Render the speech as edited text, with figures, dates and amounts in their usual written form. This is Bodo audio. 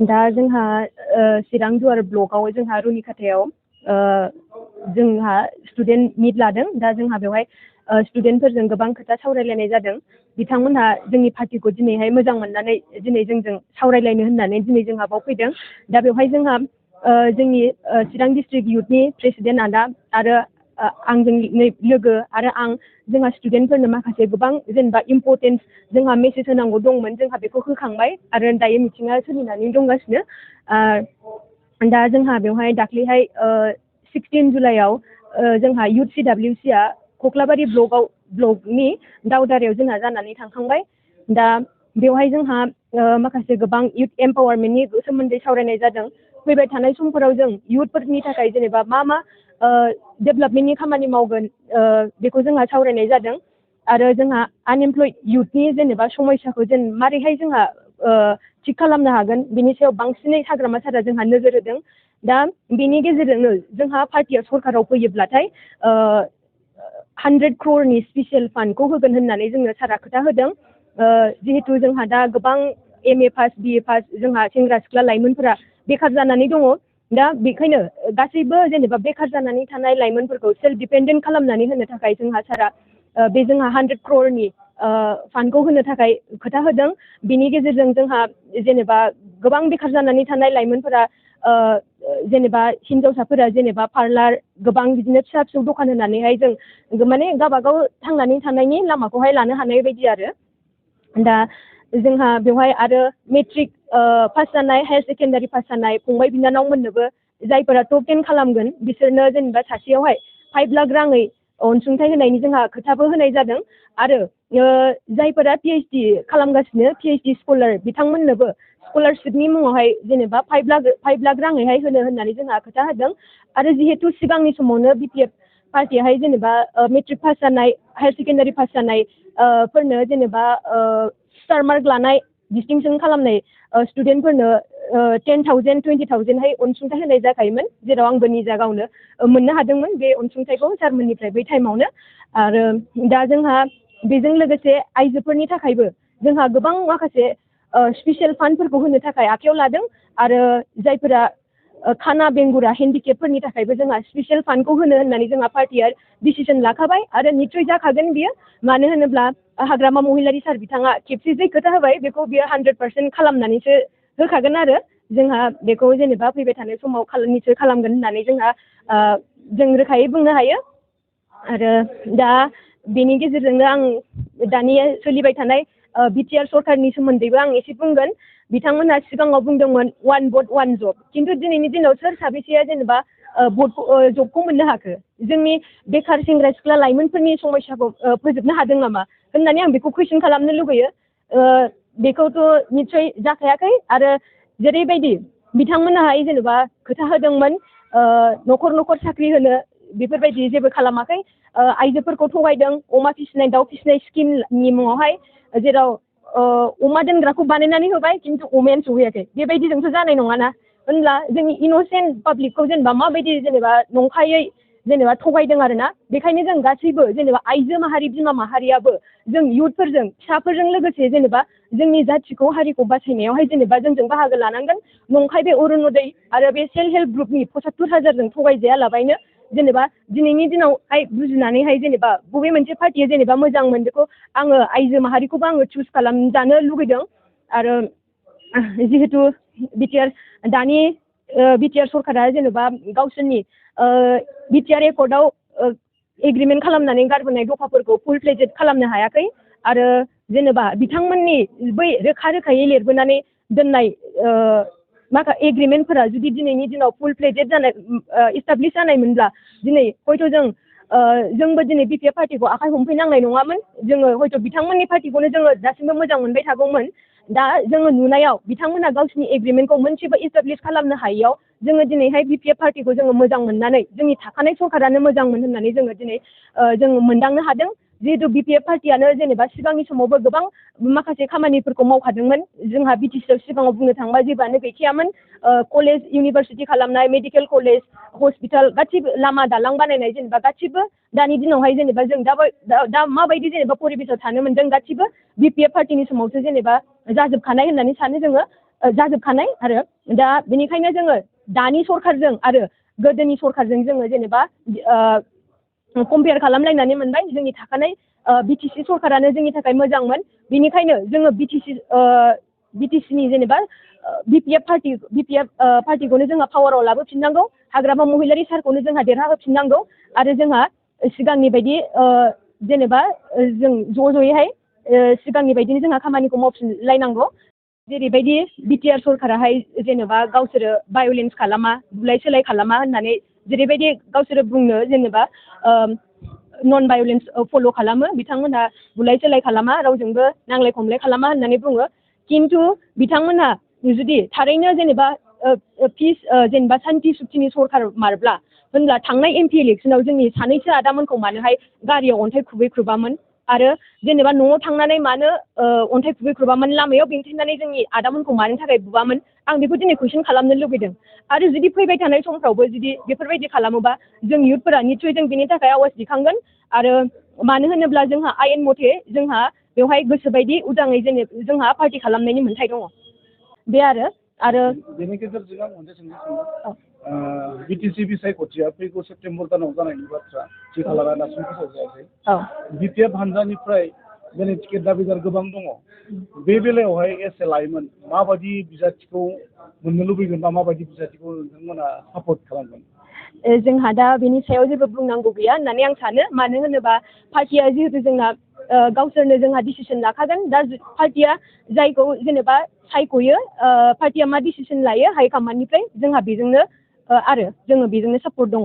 दा जोंहा चिरां दुवार ब्लकआव जोंहा रुनिखाथायाव जोंहा स्टुडेन्ट मिट लादों। दा जोंहा बेवहाय स्टुडेन्टफोरजों गोबां खोथा सावरायलायनाय जादों। बिथांमोनहा जोंनि पार्टिखौ दिनैहाय मोजां मोननानै दिनै जोंजों सावरायलायनो होननानै दिनै जोंहा बाव फैदों। दा बेवहाय जोंहा जोंनि चिरां डिस्ट्रिक्ट इउथनि प्रेसिडेन्ट आदा आरो आंजों लोगो आरो आं जोंहा स्टुडेन्टफोरनो माखासे गोबां जेनेबा इम्परटेन्स जोंहा मेसेज होनांगौ दंमोन, जोंहा बेखौ होखांबाय आरो दायो मिटिङा सोलिनानै दंगासिनो। दा जोंहा बेवहाय दाख्लैहाय 16 जुलाइआव जोंहा इउथ CWCआ कक्लाबारि ब्लकनि दावदारायाव जोंहा जानानै थांखांबाय। दा बेवहाय जोंहा माखासे गोबां इउथ एम्पावारमेन्टनि सोमोन्दै सावरायनाय जादों। फैबाय थानाय समफोराव जों इउथफोरनि थाखाय जेनेबा मा डेभेलपमेन्टनि खामानि मावगोन बेखौ जोंहा सावरायनाय जादों। आरो जोंहा आनएमप्लयड इउथनि जेनेबा समस्याखौ जों मारैहाय जोंहा थिग खालामनो हागोन बेनि सायाव बांसिनै हाग्रामा सारा जोंहा नोजोर होदों। दा बेनि गेजेरजोंनो जोंहा पार्टिया सरकाराव फैयोब्लाथाय 100 crore स्पेसियेल फान्डखौ होगोन होननानै जोंनो सारा खोथा होदों। जिहेतु जोंहा दा गोबां MA पास BA पास जोंहा सेंग्रा सिख्ला लाइमोनफोरा बेखार जानानै दङ। दा बेखायनो गासैबो जेनेबा बेखार जानानै थानाय लाइमोनफोरखौ सेल्फ डिपेन्डेन्ट खालामनानै होनो थाखाय जोंहा सारा बे जोंहा 100 crore फान्डखौ होनो थाखाय खोथा होदों। बिनि गेजेरजों जोंहा जेनेबा गोबां बेखार जानानै थानाय लाइमोनफोरा जेनेबा हिन्जावसाफोरा जेनेबा पार्लार गोबां बिदिनो फिसा फिसौ दखान होनानैहाय जों माने गावबागाव थांनानै थानायनि लामाखौहाय लानो हानाय बायदि आरो। दा जोंहा बेवहाय आरो मेट्रिक पास जानाय हायार सेकेन्डारि पास जानाय फंबाय बिनानावमोननोबो जायफोरा टप 10 खालामगोन बिसोरनो जेनेबा सासेयावहाय 5 लाख राङै अनसुंथाइ होनायनि जोंहा खोथाबो होनाय जादों। आरो जायफोरा PhD खालामगासिनो PhD स्कलार बिथांमोननोबो स्कलारशिपनि मुङावहाय जेनेबा 5 लाख राङैहाय होनो होननानै जोंहा खोथा होदों। आरो जिहेतु सिगांनि समावनो BPF पार्टियाहाय जेनेबा मेट्रिक पास जानाय हायार सेकेन्डारि पास जानाय फोरनो जेनेबा स्टार मार्क लानाय डिस्टिंसन खालामनाय स्टुडेन्टफोरनो 10,000 20,000हाय अनसुंथाइ होनाय जाखायोमोन, जेराव आंबो निजा गावनो मोननो हादोंमोन बे अनसुंथाइखौ सारमोननिफ्राय बै टाइमावनो। आरो दा जोंहा बेजों लोगोसे आइजोफोरनि थाखायबो जोंहा गोबां माखासे स्पेसियेल फान्डफोरखौ होनो थाखाय आखायाव लादों। आरो जायफोरा खाना बेंगुरा हेन्डिकेपफोरनि थाखायबो जोंहा स्पेसियेल फान्डखौ होनो होननानै जोंहा पार्टिया डिसिसन लाखाबाय आरो निस्सय जाखागोन बियो। मानो होनोब्ला हाग्रामा महिलारि सार बिथाङा खेबसे जे खोथा होबाय बेखौ बियो 100% खालामनानैसो होखागोन आरो। जोंहा बेखौ जेनेबा फैबाय थानाय समाव निस्सय खालामगोन होननानै जोंहा जों रोखायै बुंनो हायो। आरो दा बेनि गेजेरजोंनो आं दानि सोलिबाय थानाय BTR सरकारनि सोमोन्दैबो आं एसे बुंगोन। बिथांमोनहा सिगाङाव बुंदोंमोन 1 vote 1 job, खिन्थु दिनैनि दिनाव सोर साबेसेया जेनेबा जबखौ मोननो हाखो? जोंनि बेखार सेंग्रा सिख्ला लाइमोनफोरनि समस्याखौ फोजोबनो हादों नामा होननानै आं बेखौ कुइसन खालामनो लुगैयो। बेखौथ' निस्सय जाखायाखै। आरो जेरैबायदि बिथांमोनाहाय जेनेबा खोथा होदोंमोन न'खर न'खर साख्रि होनो, बेफोरबायदि जेबो खालामाखै। आइजोफोरखौ थगायदों अमा फिसिनाय दाउ फिसिनाय स्किमनि मुङावहाय, जेराव अमा दोनग्राखौ बानायनानै होबाय खिन्थु अमायानो सहैयाखै। बेबायदिजोंथ' जानाय नङाना। होनब्ला जोंनि इन'सेन्ट पाब्लिकखौ जेनेबा माबायदि जेनेबा नंखायै जेनेबा थगायदों आरोना। बेखायनो जों गासैबो जेनेबा आइजो माहारि बिमा माहारियाबो जों इयुथफोरजों फिसाफोरजों लोगोसे जेनेबा जोंनि जाथिखौ हारिखौ बासायनायावहाय जेनेबा जोंजों बाहागो लानांगोन। नंखाय बे अरुनदय आरो बे सेल्फ हेल्प ग्रुपनि 75,000जों थगायजायालाबायनो जेनेबा दिनैनि दिनावहाय बुजिनानैहाय जेनेबा बबे मोनसे पार्टिया जेनेबा मोजांमोन बेखौ आङो आइजो माहारिखौबो आङो चुज खालामजानो लुगैदों। आरो जिहेतु दानि BTR सरकारा जेनेबा गावसोरनि BTR एकर्डआव एग्रिमेन्ट खालामनानै गारबोनाय दफाफोरखौ फुल फ्लेजेड खालामनो हायाखै। आरो जेनेबा बिथांमोननि बै रोखा रोखायै लिरबोनानै दोननाय एग्रिमेन्टफोरा जुदि दिनैनि दिनाव फुल फ्लेजेड जानाय इस्टाब्लिश जानायमोनब्ला दिनै हयथ' जोंबो दिनै BPF पार्टिखौ आखाइ हमफैनांनाय नङामोन। जोङो हयथ' बिथांमोननि पार्टिखौनो जोङो दासिमबो मोजां मोनबाय थागौमोन। दा जोङो नुनायाव बिथांमोनहा गावसिनि एग्रिमेन्टखौ मोनसेबो इस्टाब्लिश खालामनो हायैयाव जोङो दिनैहाय BPF पार्टिखौ जोङो मोजां मोननानै जोंनि थाखानाय सरकारानो मोजांमोन होननानै जोङो दिनै जोङो मोनदांनो हादों। जिहेतु BPF पार्टियानो जेनेबा सिगांनि समावबो गोबां माखासे खामानिफोरखौ मावखादोंमोन। जोंहा BTCआव सिगाङाव बुंनो थाङोबा जेबोआनो गैखायामोन। कलेज इउनिभारसिटि खालामनाय, मेडिकेल कलेज, हस्पिटाल गासिबो लामा दालां बानायनाय जेनेबा गासिबो दानि दिनावहाय जेनेबा जों दा माबायदि जेनेबा परिबेसाव थानो मोनदों गासिबो BPF पार्टिनि समावसो जेनेबा जाजोबखानाय होननानै सानो जोङो। जाजोबखानाय आरो दा बेनिखायनो जोङो दानि सरखारजों आरो गोदोनि सरखारजों जोङो जेनेबा कम्पेयार खालामलायनानै मोनबाय जोंनि थाखानाय बिटिसि सरखारानो जोंनि थाखाय मोजांमोन बेनिखायनो जोङो बिटिसिनि जेनेबा बिपिएफ पार्टिखौनो जोंहा पावाराव लाबोफिननांगौ हाग्रामा महिलारि सारखौनो जोंहा देरहाहोफिननांगौ आरो जोंहा सिगांनि बायदि जेनेबा जों ज'यैहाय सिगांनि बायदिनो जोंहा खामानिखौ मावफिनलायनांगौ जेरैबायदि बिटिआर सरखाराहाय जेनेबा गावसोरो भायलेन्स खालामा बुलाय सोलाय खालामा होननानै जेरैबायदि गावसोरो बुंनो जेनेबा नन भायलेन्स फल' खालामो बिथांमोनहा बुलाय सोलाय खालामा रावजोंबो नांलाय खमलाय खालामा होननानै बुङो खिन्थु बिथांमोनहा जुदि थारैनो जेनेबा पिस जेनेबा सान्थि सुक्तिनि सरखार मारब्ला होनब्ला थांनाय एमपि इलेक्सनाव जोंनि सानैसो आदामोनखौ मानोहाय गारियाव अन्थाइ खुबैख्रुबामोन आरो जेनेबा न'आव थांनानै मानो अन्थाइ खुबैख्रुबामोन लामायाव बेंथेनानै जोंनि आदामोनखौ मानो थाखाय बुवामोन आं बेखौ दिनै कुइसन खालामनो लुबैदों आरो जुदि फैबाय थानाय समफ्रावबो जुदि बेफोरबायदि खालामोबा जों इयुथफोरा निस्सय जों बेनि थाखाय आवाज दिखांगोन आरो मानो होनोब्ला जोंहा आयेन मथे जोंहा बेवहाय गोसोबायदि उदाङै जोंहा पार्टि खालामनायनि मोन्थाय दङ बे आरो बेनि गेजेरजों आं मोनसे सोंथि सोंनो बिटिसि बिसायख'थिया फैगौ सेप्तेम्बर दानाव जानायनि बाथ्रा थि खालामनाया दासिम फोसावजायाखै बिपिएफ हानजानिफ्राय दिनै टिकेट दाबिदार गोबां दङ बे बेलायावहाय एसे लाइमोन माबायदि बिजाथिखौ मोननो लुबैगोन बा माबायदि बिजाथिखौ नोंथांमोना सापर्ट खालामगोन जोंहा दा बेनि सायाव जेबो बुंनांगौ गैया होननानै आं सानो मानो होनोबा पार्टिया जिहेतु जोंना गावसोरनो जोंहा डिसिसन लाखागोन दा पार्टिया जायखौ जेनेबा सायख'यो पार्टिया मा डिसिसन लायो हाइकमान्डनिफ्राय जोंहा बेजोंनो जोङो बेजोंनो सापर्ट दङ